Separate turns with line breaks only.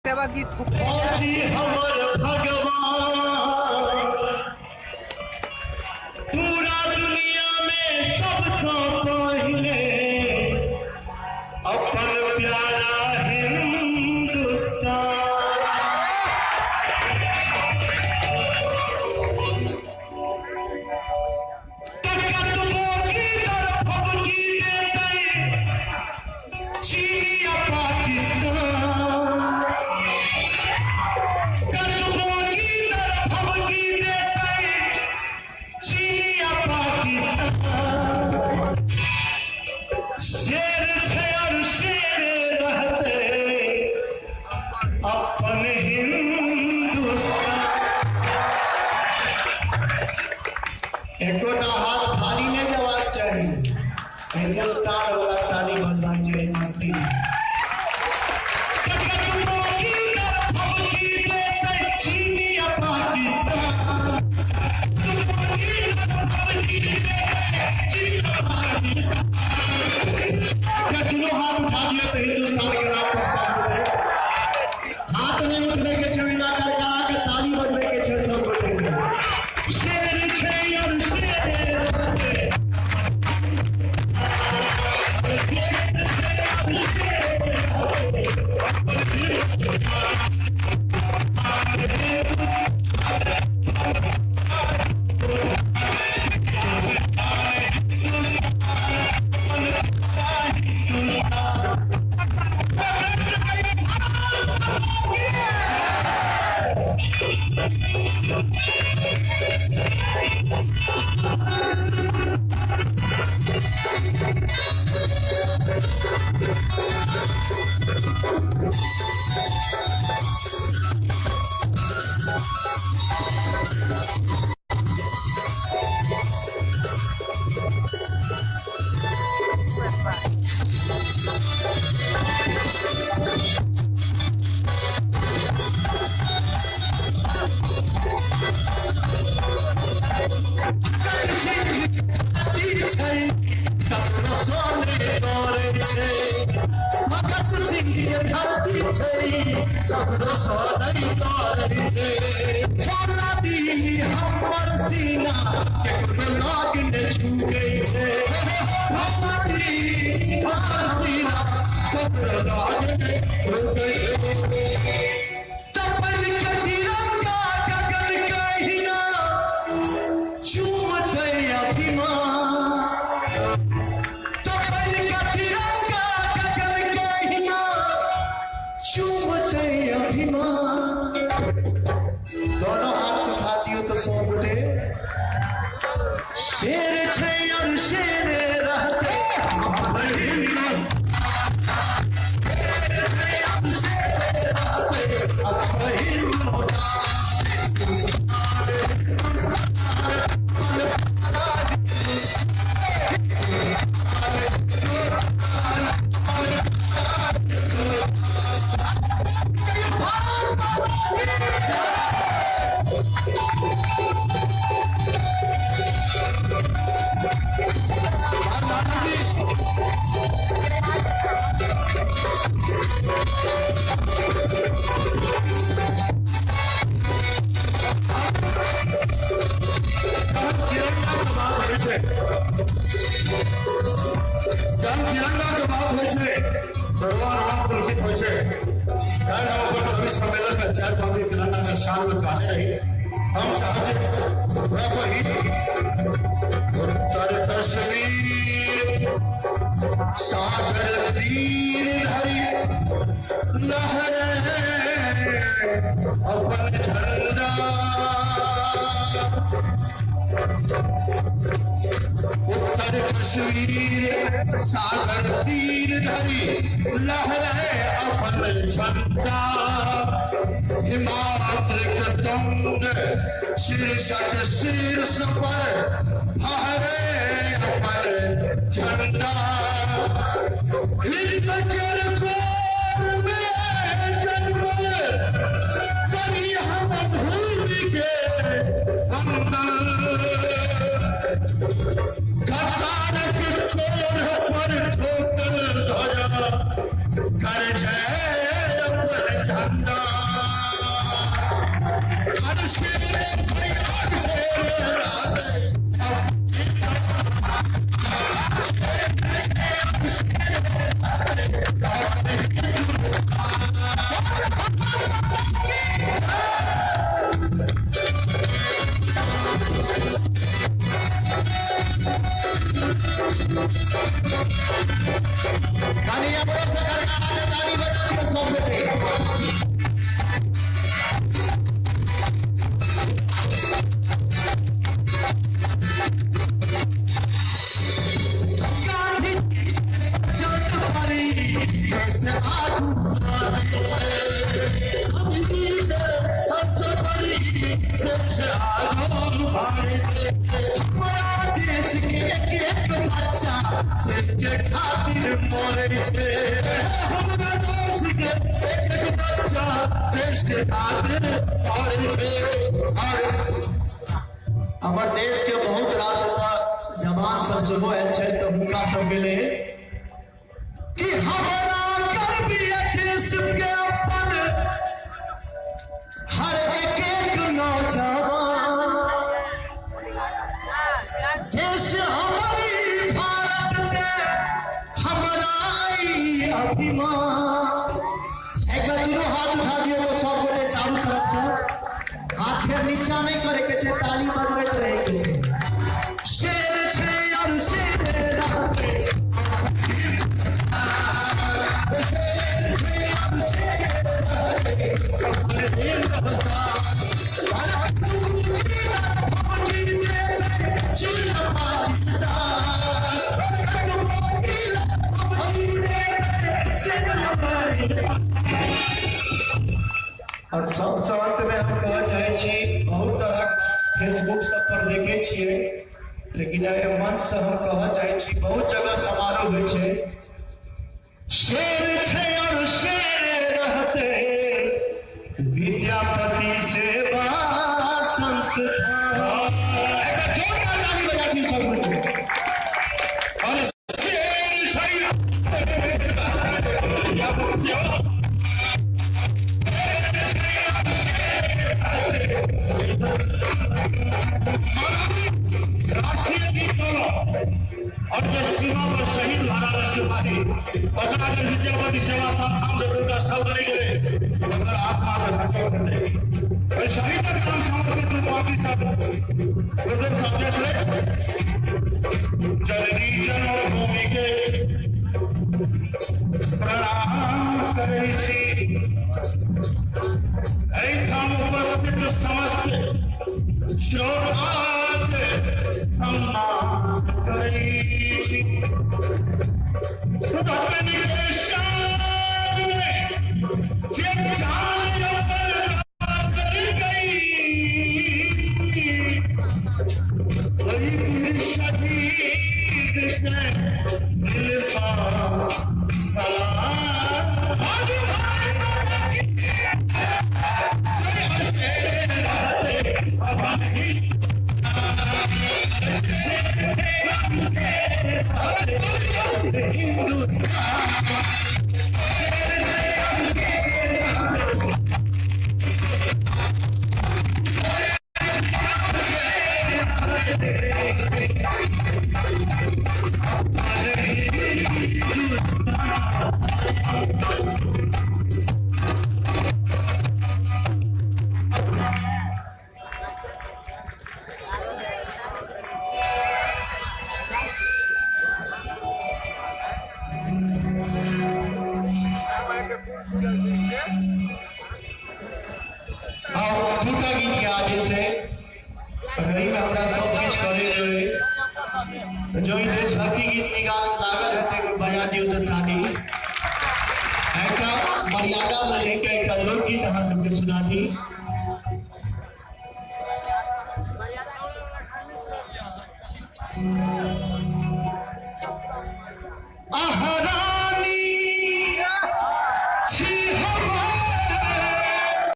सेवा गीत
हमर भगवान पूरा दुनिया में सबसे पहले अपन प्यारा हिंदुस्तान। शेर छै और शेर रहते अपन हिंदुस्तान। एकोटा हाथ खाली नहीं जबाक चाही, हिंदुस्तान वाला ताली बजबाक चाही मस्ती में। दोनों हाथ उठा दिए तो हिंदुस्तान के नाम पर सब हाथ नहीं उठबे के छै, बिना करकरा के ताली बजबे के छै सब गोटे। शेर छै और शेर रहते, शेर छै और शेर रहते। भगत सिंह के धरती छै ककरो सँ नहि डरै छै। छोड़ा दी हमर सीना केकरो लग नहि झुकै छै। हमर सीना ककरो लग नहि झुकै छै। तपन के तिरंगा गगन कहिना चूमतै अभिमान। दोनों हाथ उठा दियो तो सौ गोटे शेर छै और शेर रहते अपन हिंदुस्तान। शेर छै और शेर रहते अपन हिंदुस्तान।
जहन तिरंगा के बात होइ छै, भगवान राम पुलकित होइ छै। काल्हि हम अपन कवि सम्मेलन में 4 पाँच तिरंगा के शान में कहने रही। हम चाहै छी वएह पर ही उत्तर कश्मीर सागर तीर धरि लहरे अपन झंडा। उत्तर कश्मीर सागर तीर धरि लहरे अपन झंडा। हिमाद्रि के तुंग शीर्षक शीर्ष पर फहरे अपन झंडा। हिंद के कोर में जन्मल करी हम भूमि के वंदन। घसारक कोर पर ठोकल ध्वजा कर जय अपन झंडा।
अरे शेर छै और शेर रहतै।
हमर देश के बहुत रास जवान सब सेहो आयल छथि तऽ हुनका सबके लेल कि हमरा गर्व ये देश के अपन हर एक एक नौजवान, देश हमारी भारत के हमरा ई अभिमान। एक दुनू हाथ उठा दियौ तो सब गोटे चारू तरफ से, हाथ फेर नीचा नहीं करे के छै, ताली बजबैत रहे के छै। शेर छै और शेर रहतै,
शेर छै और शेर रहतै।
और सबसँ अंत में हम कहऽ चाहै छी, बहुत तरहक फेसबुक सब पर देखै छियै, लेकिन एहि मंच से हम कहऽ चाहै छी, बहुत जगह समारोह होइ छै, शेर छै और शेर रहतै, विद्यापति सेवा संस्थान।
एकटा जोरदार ताली बजा दियौ सब गोटे। और शेर छै राष्ट्रीय गीत बोलो और जो सीमा पर शहीद भरा सिपाही ओकरा जे विद्यापति सेवा संस्थान जब उनका शब्द नहीं गेलै ओकर आत्मा के खसो भेलै। ओहि शहीदक नाम समर्पित पार्टी सब बुजुर्ग सदस्य जननी जन्मभूमि के प्रणाम करै छी। एहिठाम उपस्थित समस्त श्रोताके सम्मान करै छी। वतन के शान में जे जान अपन कर गई, वही वीर शहीद के दिल सा सलाम। आज भाई
और दूटा गीत के आदेश है, रही में हमरा सब किछु करे के तो जो ई देशभक्ति गीत निकाल लागल है तो बजा दियौ तऽ ताली। एकटा मर्यादा में लेके एकटा लोकगीत अहाँ सबके सुना दी।